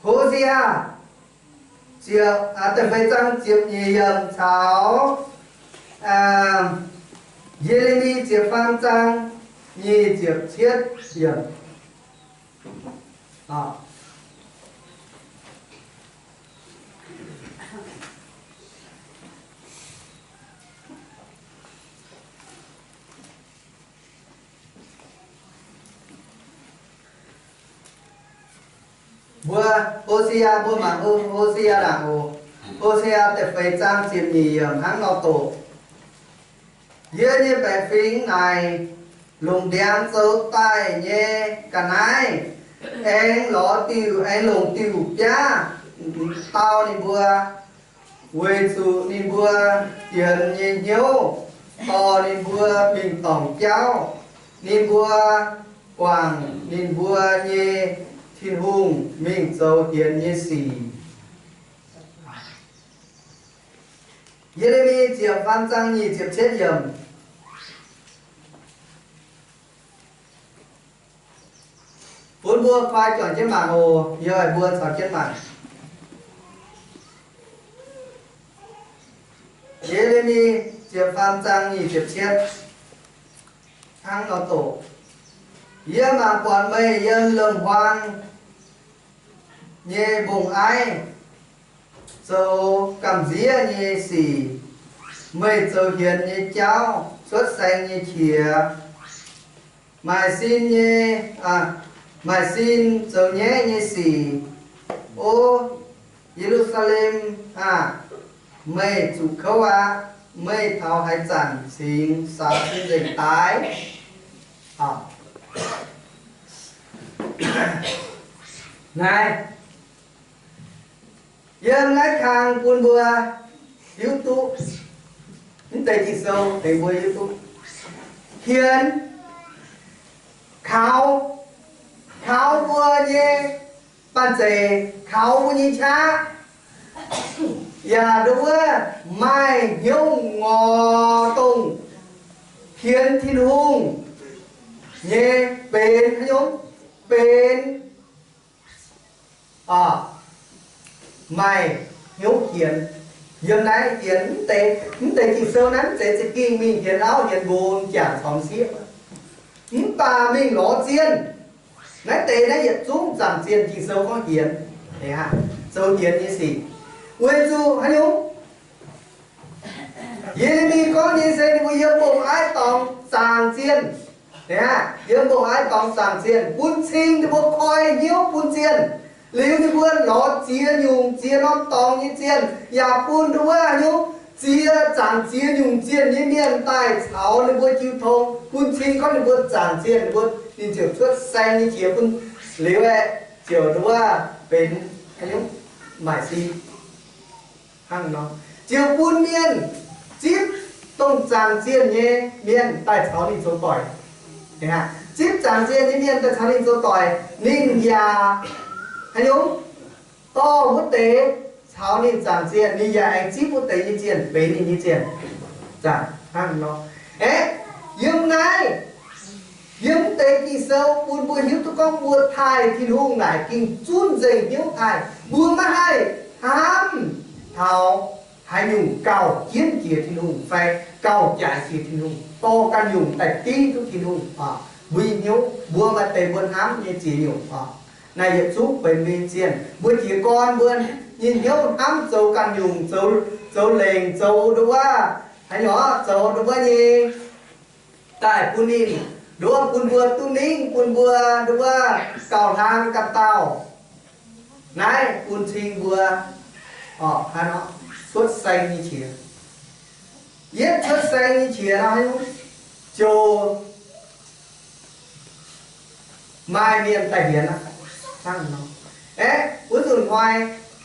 Ho^se^aa ziepc, da'feix zaang ziepc nyeic yiemc caux Ye^le^mi ziepc faam zaang nyic ziepc cietv yiemc. Mbuo Ho^se^yaa, mbuo mangc Ho^se^yaa ndaangc oc. Ho^se^yaa da'feix zaang ziepc nyeic yiemc hnangv nor doqc, Yie nyei baeqc fingx naaic longc ndiangx zoux daaih nyei ga'naaiv aengx lorz diuh, aengx longc diuh biaav dauh ninh mbuo, weic zuqc ninh mbuo hienx nyei hnyouv dorh ninh mbuo mingh dorngc jauv. Ninh mbuo guangc ninh mbuo nyei Tin-Hungh mingh zoux hienx nyei sic. Ye^le^mi ziepc faam zaang nyic ziepc cietv yiemc. Bun mbuo koi juangc jienv mangc oc. Yie oix mbuo caux jienv mangc. Ye^le^mi ziepc faam zaang nyic ziepc cietv hnangv nor doqc, Yie mangc buatc meih yiem lomc huaang nyei mbong-aiv zoux gamh nziev nyei sic. Meih zoux hienx nyei jauv cuotv saeng nyei qiex, maaic sin nyei, maaic sin zoux nyaiv nyei sic. O Ye^lu^saa^lem aah! Meih zuqc kouv aqv. Meih taux haaix zanc cingx saux sin nzengc daaih? Naaiv, yiem naaiv kang bun mbuo hiuv duqv, mv deix Ging-Sou tengx mbuo hiuv duqv hienx, kaux, kaux mbuo nyei banh zeic, kaux mbuo nyei qaqv, yaac nduov maaih hnyouv ngorc dongh hienx Tin-Hungh nyei benx haaix nyungc, benx maaih hnyouv hienx. Yiem naaiv hienx mv deix, mv deix Ging-Sou naaiv mv zeiz za'gengh mingh hienx auv hienx nqox jangc caux m'sieqv, mv baac mingh lorz zienh. Naaiv deix naaiv yietc zungv zaangc zienh Ging-Sou gorngv hienx, zoux hienx nyei sic. Weic zuqc haaix nyungc? Ye^le^mi gorngv nyei se ninh mbuo yiem mbong-aiv dorngx zaangc zienh. Aa, yiem mbong-aiv dorngx zaangc zienh bun cing ninh mbuo koi hnyouv bun zienh. Liuz ninh mbuo lorz ziex nyungc ziex norm dorngx nyei zienh, yaac bun nduov haaix nyungc, ziex zaangc ziex nyungc zienh nyei mienh daaih caux ninh mbuo jiu tong, bun cing gorngv ninh mbuo zaangc zienh, ninh mbuo, ninh ziouc cuotv saeng nyei qiex bun. Liuz aeqv, ziouc nduov benx haaix nyungc, maaic sin hnangv nor, ziouc bun mienh zipv dongh zaangc zienh nyei mienh daaih caux ninh zoux doic. Zipv zaangc zienh nyei mienh daaih caux ninh zoux doic, ninh yaac haaix nyungc, dorh wuov deix caux ninh zaangc zienh, ninh yaac aengx zipv wuov deix nyei zienh benx ninh nyei zienh. Zaangc hnangv nor. Aeqv, yiem naaiv, yiem deix Ging-Sou bun mbuo hiuv duqv gorngv mbuo taaih Tin-Hungh naaic gengh zunv nzengc hnyouv taaih. Mbuo maiv haih hnamv taux haaix nyungc gauh jienv jiex Tin-Hungh fai gauh jaaix jiex Tin-Hungh, dorh ganh nyungc daaih dingv duqv Tin-Hungh. Mbuo nyei hnyouv, mbuo maaih deix mbuo hnamv nyei ziex nyungc. Naaiv yietc zungv benx mbuo nyei zienh. Mbuo jiez gorn mbuo nyei hnyouv hnamv zoux ganh nyungc, zoux, zoux lengc, zoux nduov, haaix nyungc, zoux nduov nyei daaih bun ninh, nduov bun mbuo duqv ningv, bun mbuo nduov gauh hlang ganh dauh. Naaiv bun cing mbuo, orqc, hnangv nor, cuotv saeng nyei qiex. Yietv cuotv saeng nyei qiex nor, ziouc maaih mienh daaih hienx aqv. Hnangv nor, aeqv, wuov nzunc hnoi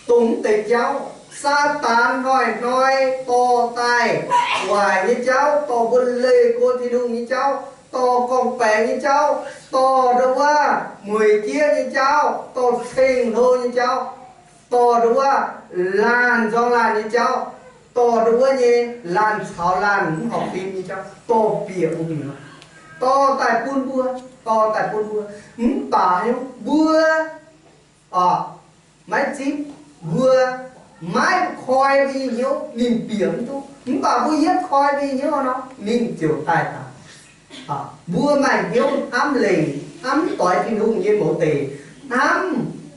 dongh mv deix jauv, Saadaan hnoi-hnoi dorh daaih waaic nyei jauv, dorh mbuo leih go Tin-Hungh nyei jauv, dorh gorngv-baengx nyei jauv, dorh nduov mueic jieqv nyei jauv, dorh ceng-hlo nyei jauv, dorh nduov laanh nzorng laanh nyei jauv, dorh nduov nyei laanh caux laanh mv horpc fim nyei jauv, dorh bieqc mbuo mingh, dorh daaih bun mbuo, dorh daaih bun mbuo. Mv baac haaix nyungc mbuo, orqc, maiv zipv. Mbuo maiv koi mbuo nyei hnyouv, ninh bieqc mv duqv. Mv baac mbuo yietv koi mbuo nyei hnyouv nor, ninh ziouc daaih taux. Mbuo maaih hnyouv hnamv lengc, hnamv mv doix Tin-Hungh nyei mouz deic, hnamv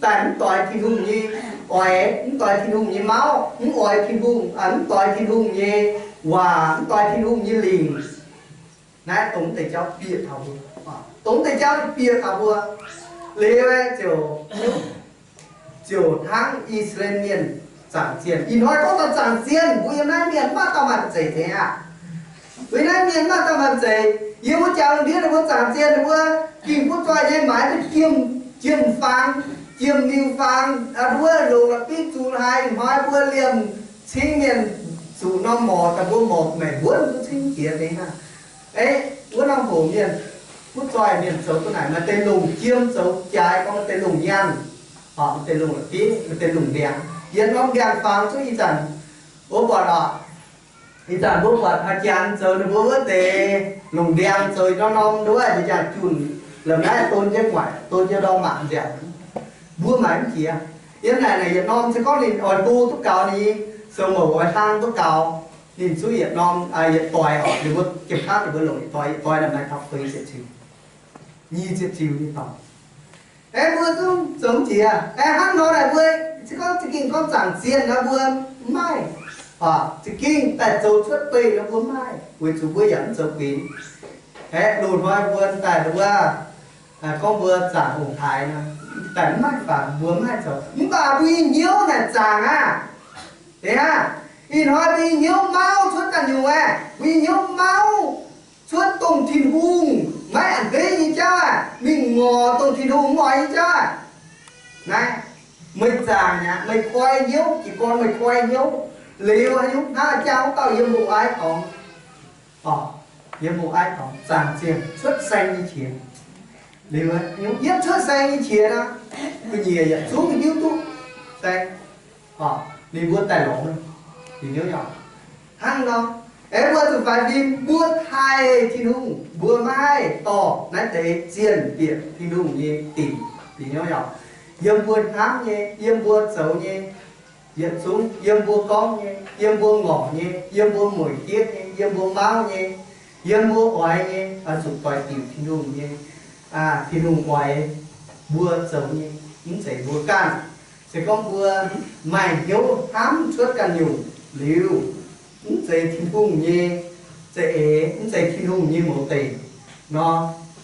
daaih mv doix Tin-Hungh nyei oix, mv doix Tin-Hungh nyei mauv, mv oix Tin-Hungh, mv doix Tin-Hungh nyei waac, mv doix Tin-Hungh nyei lingc. Naaiv dongh mv deix jauv bieqc taux mbuo. Dongh mv deix jauv bieqc taux mbuo. Liuz ziouc, ziouc hnangv I^saa^laa^en Mienh zaangc zienh. Ih hnoi gorngv taux zaangc zienh, mbuo yiem naaiv mienh maaih dauh maaih mv zeiz aqv. Mbuo naaiv mienh maaih dauh maaih mv zeiz. Yiem wuov jaax lungh ndiev ninh mbuo zaangc zienh, ninh mbuo ging butv zoih nyei maaiz duqv jiem, jiem faang, jiem miuc faang, wuov longc la'bieiv zuqc haiz ih hnoi mbuo liemh cingv mienh zuqc norm morc daaih, mbuo morc maengc wuonv duqv cingv jiex deix hnangv. Wuov norm hoc mienh, butv zoih mienh zoux duqv naaic, maaih deix longc jiem zoux jaaix, gorngv maaih deix longc nyaanh, maaih deix longc la'bieiv, maaih deix longc ndiangx. Yietc norm ndiangx-fangx zuqv ih zanc, mbuo buatc oc, ih zanc mbuo buatc haaix janx zoux ninh mbuo wuov deix longc ndiangx zoux norm-norm nduov, ih zanc junc la'maih don jienv guaic, don jienv ndorm mangc nziaauc. Mbuo maaiz mv jiex. Yiem naaic naaic yietc norm se gorngv ninh oix go duqv gaux, ninh sou mouc oix hlang duqv gaux, ninh zuqv yietc norm, yietc doix oc, ninh mbuo jiepc hnangv ninh mbuo longc yietc doix, yietc doix naaic maaih taux feix ziepc ziux, nyic ziepc ziux nyei dorngx. Aeqv, mbuo zungv zoux jiex. Aeqv, hnangv nor naaic mbuo se gorngv za'gengh gorngv zaangc zienh nor mbuo mv maaih, za'gengh daaih zoux cuotv beih nor mbuo mv maaih, weic zuqc mbuo yaac mv zoux guinx. Aeqv, loz-hnoi mbuo daaih wuov, gorngv mbuo zaangc ong-taaix nor, daaih mv maaih fangx, mbuo mv maaih zoux. Mv baac mbuo nyei hnyouv naaic zaangc aqv. Ih hnoi mbuo nyei hnyouv mauv cuotv ganh nyungc aeqv, mbuo nyei hnyouv mauv cuotv dongh Tin-Hungh maiv a'hneiv nyei jauv aeqv, mingh ngorc dongh Tin-Hungh mv oix nyei jauv aeqv. Naaiv, meih zaangc aqv, meih koi hnyouv, jiez gorn meih koi hnyouv, liuz haaix nyungc hnangv jang wuov dauh yiem mbong-aiv dorngx, yiem mbong-aiv dorngx zaangc zienh cuotv saeng nyei qiex. Liuz yietv cuotv saeng nyei qiex nor, gu'nyiec yietc zungv hiuv duqv saeng, ninh mbuo daaih lorz, hnangv nor. Aeqv, mbuo zuqc faix fim, mbuo taaih Tin-Hungh, mbuo maiv haih dorh naaiv deix zienh bieqc Tin-Hungh nyei dinc, yiem mbuo hnamv nyei, yiem mbuo zoux nyei, yietc zungv yiem mbuo gorngv nyei, yiem mbuo ngorc nyei, yiem mbuo mueic jieqv nyei, yiem mbuo mauv nyei, yiem mbuo oix nyei, oix zuqc doix diuc Tin-Hungh nyei. Tin-Hungh oix mbuo zoux nyei, mv zeiz mbuo ganh. Se gorngv mbuo maaih hnyouv hnamv cuotv ganh nyungc liuz, mv zeiz Tin-Hungh nyei za'eix, mv zeiz Tin-Hungh nyei mouz deic nor,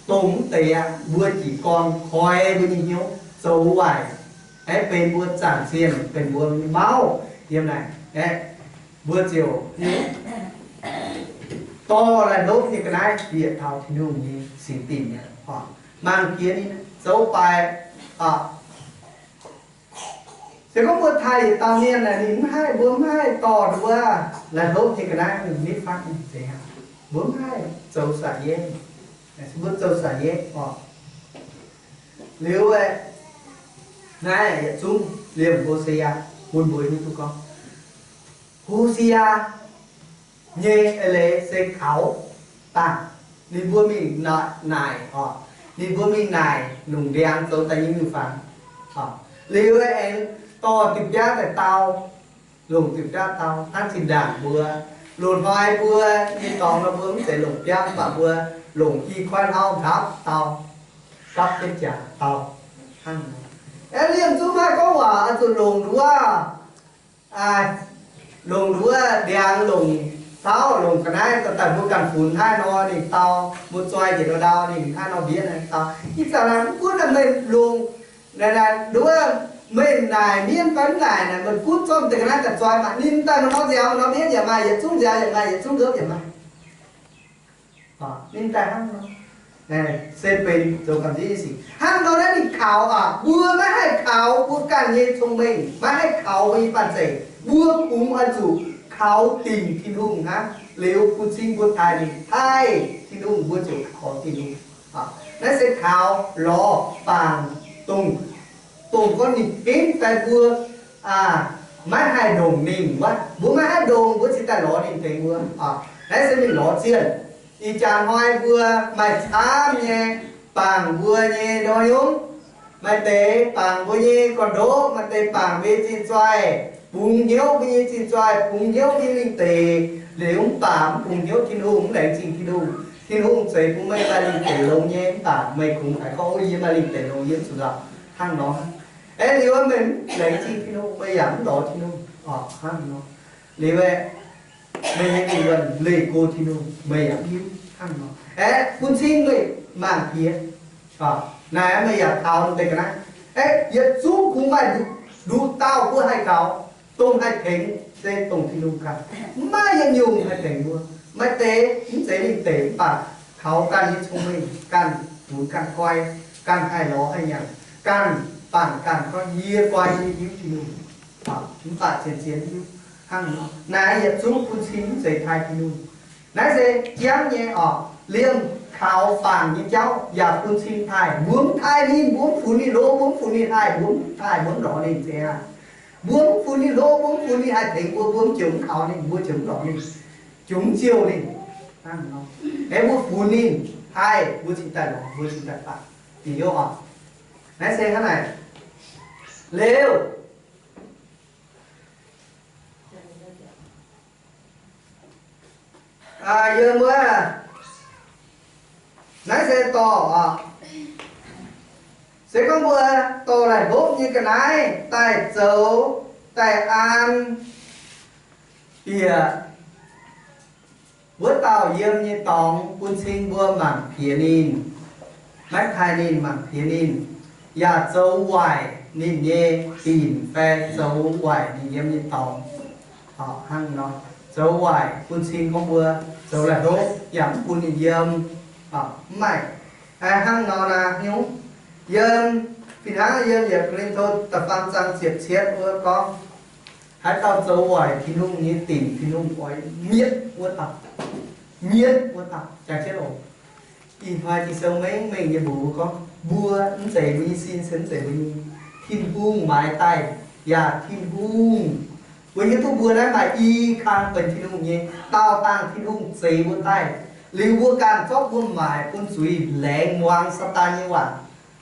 dongh mv deix aqv, mbuo jiez gorn koi mbuo nyei hnyouv zoux waaic, aeqv, benx mbuo zaangc zienh, benx mbuo nyei mauv yiem naaic, aeqv, mbuo ziouc dorh laih hlopv nyei ga'naaiv bieqc taux Tin-Hungh nyei singx dinc mi'aqv. Mangc jiex ninh zoux baaic, se gorngv mbuo taaih yietc dauh mienh naaic, ninh mv haih, mbuo mv haih dorh wuov laih hlopv nyei ga'naaiv mingh nitv fatv ninh zeiz aqv. Mbuo mv haih zoux sa'yev, mbuo zoux sa'yev oc. Liuz aeqv, naaiv yietc zungv liemh Ho^se^yaa bun mbuo hiuv duqv gorngv, Ho^se^yaa nyei eix leiz se kaux daaih. Ninh mbuo mingh naaic oc, ninh mbuo mingh naaic longc ndiangx zoux daaih nyei miuc-fangx. Liuz aengx dorh diuh biaav daaih dau, longc diuh biaav dau hnangv zinh ndaangc mbuo loz-hnoi mbuo nyei dorngx nor, mbuo mv zeiz longc biaav, mv baac mbuo longc i koiv hlauv nqapv dau, gapv jienv jaax dau hnangv nor. Aeqv, liemh zungv maiv gorngv waac, oix zuqc longc nduov, longc nduov ndiangx, longc tauv, longc ga'naaiv daaih, mbuo ganh funx hnangv nor ninh dau, mbuo zoi njiec ndau ninh hnangv nor mbiev naaiv dau. Ih zanc naaic mv gunv naaic meih longc, naaic, naaic nduov, meih naaic mienv fai mv naaic, naaic meih gunv zorqv deix ga'naaiv daaih zoi maah, ninh daaih maaih nor nziaaux, maaih nor mbiev yaac maaih, yietc zungv nziaaux yaac maaih, yietc zungv nqopv yaac maaih. Ninh daaih hnangv nor, se benx zoux gamh nziev nyei sic. Hnangv nor naaiv ninh kaux aqv. Mbuo maiv haih kaux mbuo ganh nyei cong-mengh, maiv haih kaux mbuo nyei banh zeic. Mbuo kungx oix zuqc kaux dingc Tin-Hungh hnangv. Liuz bun cing mbuo taaih ninh, taaih Tin-Hungh mbuo ziouc kaux Tin-Hungh. Naaiv se kaux lorz bangc dongh, dongh gorngv ninh henv daaih mbuo maiv haih ndongc ninh wuov. Mbuo maiv haih ndongc, mbuo cingx daaih lorz ninh tengx mbuo. Naaiv se mingh lorz zienh. Ih jaax hnoi mbuo maaih camv nyei, bangc mbuo nyei ndau nyungc. Maaih deix bangc mbuo nyei gorn-ndoqv, maaih deix bangc mbuo nyei zinh zoih. bungx hnyouv mbuo nyei zinh zoih, bungx hnyouv mbuo nyei lingh deic liuz, mv baac mv bungx hnyouv Tin-Hungh, mv laengz zingh Tin-Hungh. Tin-Hungh zeix bun meih maaih lingh deic longx nyei, mv baac meih kungx haiz gorngv, O, yie maaih lingh deic longx, yie mv zuqc nzauh, hnangv nor. Aeqv, liuz meih mv laengz zingh Tin-Hungh, meih yaac mv lorz Tin-Hungh, hnangv nor. Liuz aeqv, meih nyei lingh wuonh leih go Tin-Hungh, meih yaac mv hiuv, hnangv nor. Aeqv, bun cing meih mangc piex. Naaiv meih yaac kaux deix ga'naaiv. Aeqv, yietc zungv kungx maaih nduqc dauh mbuo haih kaux, dongh haih tengx se dongh Tin-Hungh ganh. Mv maaih yietc nyungc haih tengx mbuo. Maaih deix mv zeiz lingh deic, mv baac kaux ganh nyei cong-mengh, ganh funx ganh koi, ganh haih lorz haih nyanc, ganh bangc ganh gorngv, yie guai yie hiuv Tin-Hungh, mv baac zien-zien hiuv. Hnangv naaiv yietc zungv bun cing mv zeiz taaih Tin-Hungh. Naaiv se jangv nyei orqc. Liemh kaux bangc nyei jauv yaac bun cing taaih. Mbuo mv taaih ninh, mbuo mv funx ninh hlo, mbuo mv funx ninh haih, mbuo mv taaih, mbuo mv lorz ninh zeiz aqv. Mbuo mv funx ninh hlo, mbuo mv funx ninh haih tengx mbuo, mbuo mv ziouc mv kaux ninh, mbuo ziouc mv lorz ninh, ziouc mv ziouc ninh. Hnangv nor, aeqv, mbuo funx ninh haih, mbuo cingx daaih lorz, mbuo cingx daaih bangc. Ninh hiuv orqc. Naaiv se hnangv naaic. Liuz, yiem wuov, naaiv se dorh, se gorngv mbuo dorh laih hlopv nyei ga'naaiv daaih zoux, daaih an bieqc wuov dauh yiem nyei dorngx bun cing mbuo mangc piex ninh, maiv taaih ninh, mangc piex ninh, yaac zoux waaic ninh nyei dinc fai zoux waaic ninh yiem nyei dorngx. Hnangv nor, zoux waaic bun cing gorngv mbuo zoux laih hlopv yaac mv bun ninh yiem. Mv maaih, hnangv nor naaic nyungc, yiem, fih hnangv yiem yietc Ko^lin^to da'faam zaang ziepc cietv wuov gorngv, haaix dauh zoux waaic Tin-Hungh nyei dinc, Tin-Hungh oix mietv wuov dauh. Mietv wuov dauh. Jangx jienv oc. Ih hnoi Ging-Sou mengh mengh nyei mbuox mbuo gorngv, mbuo mv zeiz mbuo nyei sin, se mv zeiz mbuo nyei. Tin-Hungh maaiz daaih, yaac Tin-Hungh, mbuo hiuv duqv mbuo naaiv maaih i kang benx Tin-Hungh nyei, daauh dangh Tin-Hungh zeix mbuo daaih. Liuz mbuo ganh zorqv mbuo maaic bun zuiz laengz muangx Saadaan nyei waac,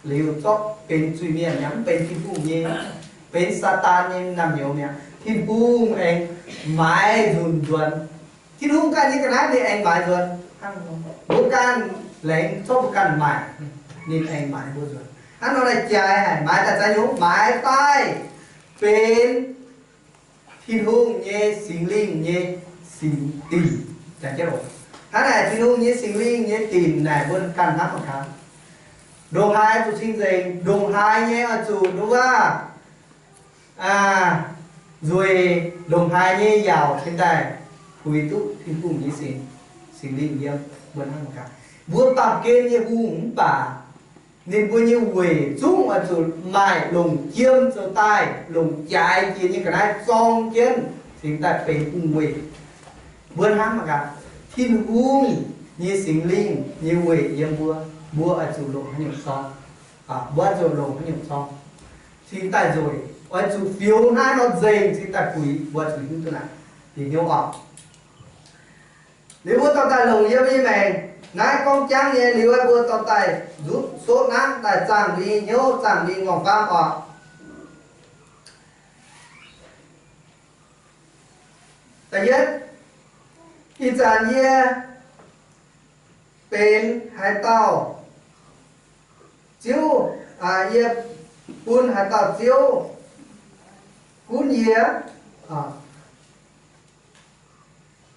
liuz zorqv benx zuiz-mienh mi'aqv, mv benx Tin-Hungh nyei, benx Saadaan nyei naamh nyouz mi'aqv. Tin-Hungh aengx maaiz nzunc nzuonx. Tin-Hungh ganh nyei ga'naaiv ninh aengx maaiz nzuonx. Mbuo ganh laengz zorqv mbuo ganh maaic, ninh aengx maaiz mbuo nzuonx. Hnangv nor naaic jaaix haic, maaiz daaih za'gengh nyungc, maaiz daaih benx Tin-Hungh nyei Singx Lingh nyei singx dinc. Hnangv naaic Tin-Hungh nyei Singx Lingh nyei dinc naaic mbuo ganh hnamv mangc gaax. Ndongc haaix zuqc cing-nzengc, ndongc haaix nyei oix zuqc nduov waac nzueic, ndongc haaix nyei yaauc cingx daaih puix duqv Tin-Hungh nyei singx, Singx Lingh yiem mbuo hnamv mangc gaax. Mbuo baamh gen nyei hungh mv baac ninh mbuo nyei weic zungv oix zuqc maaih longc jiem zoux daaih, longc jaaix jiex nyei ga'naaiv zorng jienv cingx daaih benx hungh weic. Mbuo hnamv mangc gaax, Tin-Hungh nyei Singx Lingh nyei weic yiem mbuo, mbuo oix zuqc longc haaix nyungc zorng? Mbuo oix zuqc longc haaix nyungc zorng cingx daaih nzueic? Oix zuqc fioux hnangv nor nzengc cingx daaih puix, mbuo oix zuqc hiuv duqv naaic. Bieqc hnyouv oc. Liuz mbuo dorh daaih longc yiem nyei maengc. Naaiv gorngv jangv nyei, liuz mbuo dorh daaih nzuqv soqv nangv daaih zaangh mbuo nyei hnyouv, zaangh mbuo nyei ngorc faam oc. Da'yietv, ih zanc yie benx haaix dauh ziouv, yie bun haaix dauh ziouv gunv yie,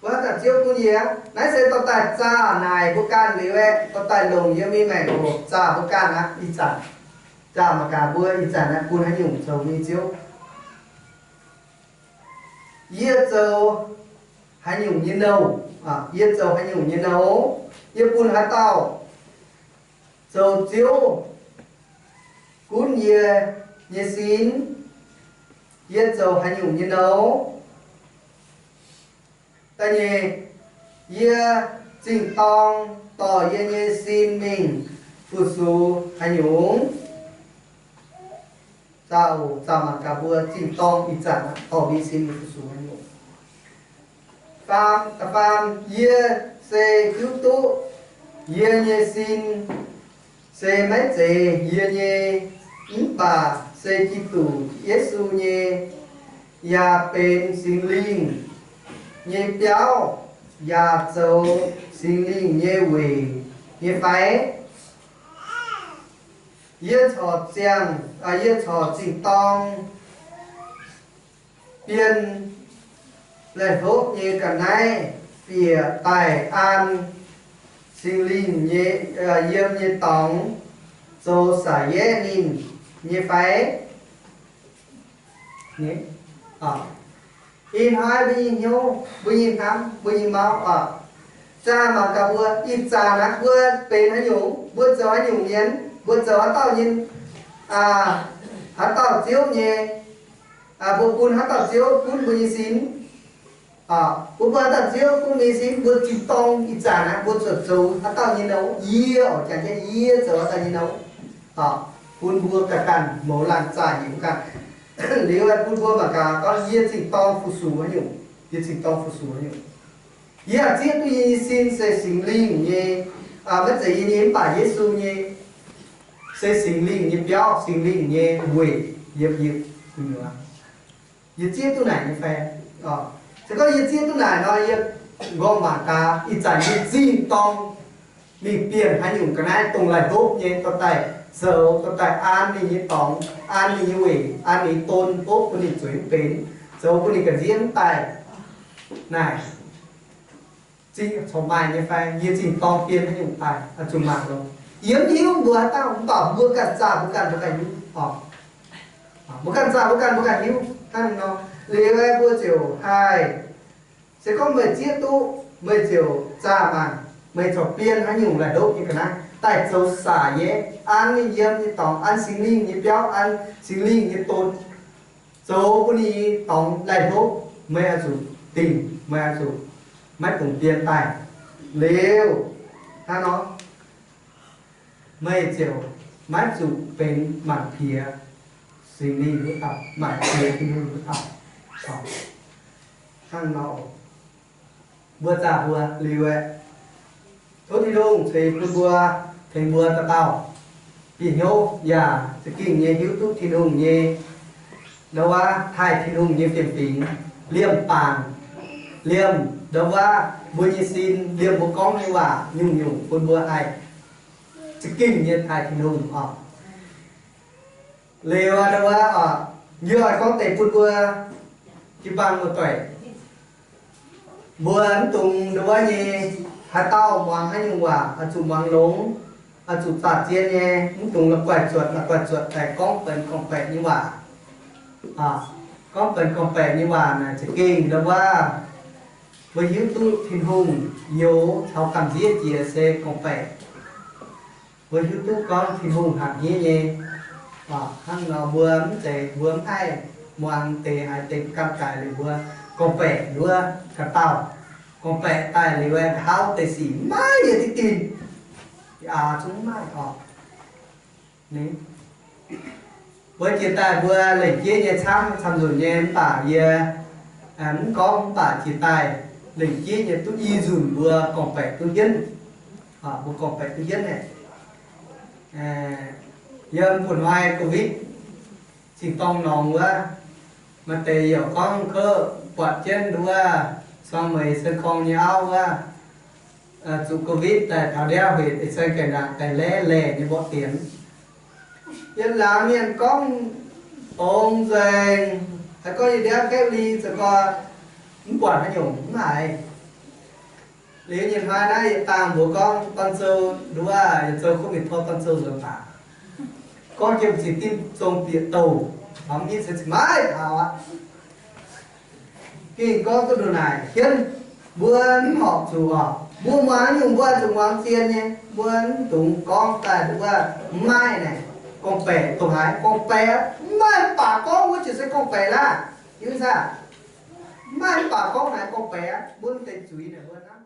bun haaix dauh ziouv gunv yie. Naaiv se dorh daaih zaah naaic mbuo ganh liuz aeqv, dorh daaih longc yiem nyei maengc oc, zaah mbuo ganh aqv. Ih zanc zaah mangc gaax mbuo ih zanc aeqv bun haaix nyungc zoux nyei ziouv. Yie zoux haaix nyungc nyei nouh? Yie zoux haaix nyungc nyei nouh? Yie bun haaix dauh zoux ziouv gunv yie nyei sin? Yie zoux haaix nyungc nyei nouh? Da'nyeic, yie zingh dorng dorh yie nyei sin mingh fu-sux haaix nyungc? Zaah oc, zaah mangc gaax mbuo zingh dorng ih zanc dorh mbuo nyei sin mingh fu-sux haaix nyungc. Faam, da'faam, yie se hiuv duqv yie nyei sin se maiv zeiz yie nyei, mv baac se Giduc Yesu nyei. yaac benx Singx Lingh nyei biauv, yaac zoux Singx Lingh nyei weic nyei fai? Yie corc ziangh, yie corc zingh dorng bienh laih hlopv nyei ga'naaiv bieqc daaih an Singx Lingh nyei, yiem nyei dorngx zoux saax yaev ninh nyei fai? Ih hnoi mbuo nyei hnyouv, mbuo nyei hnamv, mbuo nyei mauv oc, zaah mangc gaax mbuo ih zanc naaiv mbuo benx haaix nyungc, mbuo zoux haaix nyungc mienh, mbuo zoux haaix dauh nyei, haaix dauh ziouv nyei, mbuo bun haaix dauh ziouv gunv mbuo nyei sin. Mbuo bun haaix dauh ziouv gunv mbuo nyei sin, mbuo zingh dorng ih zanc naaiv mbuo zuqc zoux haaix dauh nyei nouh. Yie oc, jangx jienv yie zoux haaix dauh nyei nouh, bun mbuo ganh ganh mouz laanh zaah njiec mbuo ganh. Liuz bun mbuo mangc gaax gorngv yie zingh dorng fu-sux haaix nyungc, yie zingh dorng fu-sux haaix nyungc. Yie zieqv duqv yie nyei sin se Singx Lingh nyei, maiv zeiz yie nyei, mv baac Yesu nyei, se Singx Lingh nyei biauv, Singx Lingh nyei weic yiem yie gu'nyuoz. Yie zieqv duqv naaic nyei fai? Se gorngv yie zieqv duqv naaic nor, yie nqorngv mangc gaax ih zanc yie zingh dorng mingh bienh haaix nyungc ga'naaiv dongh laih hlopv nyei dorh daaih zoux, dorh daaih an ninh nyei dorngx, an ninh nyei weic, an ninh nyei don, hopv bun ninh zueiz mv benx, zoux bun ninh ga'nziev mv daaih. Naaic zingh corc maaih nyei fai? Yie zingh dorng bienh haaix nyungc daaih, zuqc mangc longx. Yie mv hiuv mbuo haaix dauh, mv baac mbuo ganh zaah mbuo ganh, mbuo ganh hiuv oc. Mbuo ganh zaah mbuo ganh, mbuo ganh hiuv hnangv nor. Liuz mbuo ziouc haih, se gorngv meih zieqv duqv, meih ziouc zaah mangc, meih corc bienh haaix nyungc laih hlopv nyei ga'naaiv daaih zoux saax yaev, an ninh yiem nyei dorngx, an Singx Lingh nyei biauv, an Singx Lingh nyei don, zoux bun ninh nyei dorngx laih hlopv, meih oix zuqc dingc, meih oix zuqc maiv dungx bienh daaih. Liuz hnangv nor, meih ziouc maiv zuqc benx mangc piex Singx Lingh wuov dauh, mangc piex Tin-Hungh wuov dauh. Hnangv nor, mbuo zaah mbuo liuz aeqv, tov Tin-Hungh ceix bun mbuo, tengx mbuo dauh dauh bieqc hnyouv yaac za'gengh nyei hiuv duqv Tin-Hungh nyei, ndau wuov taaih Tin-Hungh nyei fiem-fingx, liemh bangc, liemh ndau wuov mbuo nyei sin, liemh mbuo gorngv nyei waac nyungc-nyungc bun mbuo haih za'gengh nyei taaih Tin-Hungh oc. Liuz ndau wuov oc, yie oix gorngv deix bun mbuo jiu-baang muoz-doic, mbuo mv dungx ndau wuov nyei, haaix dauh muangx haaix nyungc waac oix zuqc muangx longx, oix zuqc zaah zien nyei, mv dungx la'guaih zuotc la'guaih zuotc daaih gorngv benx gorngv-baeqc nyei waac. Gorngv benx gorngv-baeqc nyei waac naaic za'gengh ndau wuov mbuo hiuv duqv Tin-Hungh youx taux gamh nziev jiex se gorngv-baeqc. Mbuo hiuv duqv gorngv Tin-Hungh hatc hniev nyei. Hnangv nor mbuo mv zeiz, mbuo mv haih muangx deix haaix deix ganh daaih liuz mbuo gorngv-baeqc nduov ga'dauh, gorngv-baeqc daaih liuz aeqv, nqa'haav deix sic maiv yietc diqv dinh, aa, zungv maiv oc. Mbuo jiex daaih mbuo lengc jeiv nyei camv camv-nzunc nyei, mv baac yie mv gorngv, mv baac jiex daaih lengc jeiv nyei duqv i nzunc mbuo gorngv-baeqc duqv hienv, mbuo gorngv-baeqc duqv hienv aeqv. Yiem gu'nguaaic Covid zinh dorngh norngx wuov, maaih deix yaac gorngv kouv buatc jienv nduov suang meix se korng nyei auv wuov, zuqc Covid daaih taux ndiauv hec eix sai ga'naaiv daaih laeh laeh nyei mborqv dienx. Yiem laangz mienh gorngv dongz nzengc, haaix gorngv yie ndiauv gaeqv li zoux gorx mv buatc haaix nyungc mv haiz. Liuz nyei hnoi naaiv yietc dangh mbuox gorngv dorn-sou nduov, yietc zoux kuv mingh tov dorn-sou nzuonx baac. Gorngv jiem ziqc dimv zong bieqc douh, mv hiuv se maiv taux aqv. Gengh gorngv duqv ndongc naaic hienv, mbuo mv horpc zuqc oc. Mbuo muangx nyungc mbuo zuqc muangx zien nyei, mbuo mv dungx gorngv daaih nduov maiv naaic gorngv-baeqc dongh haaix gorngv-baeqc, maiv baac gorngv wuov ziouc se gorngv-baeqc laah. Hiuv saah? Maiv baac gorngv naaic gorngv-baeqc, mbuo deix zuiz naaic mbuo hnamv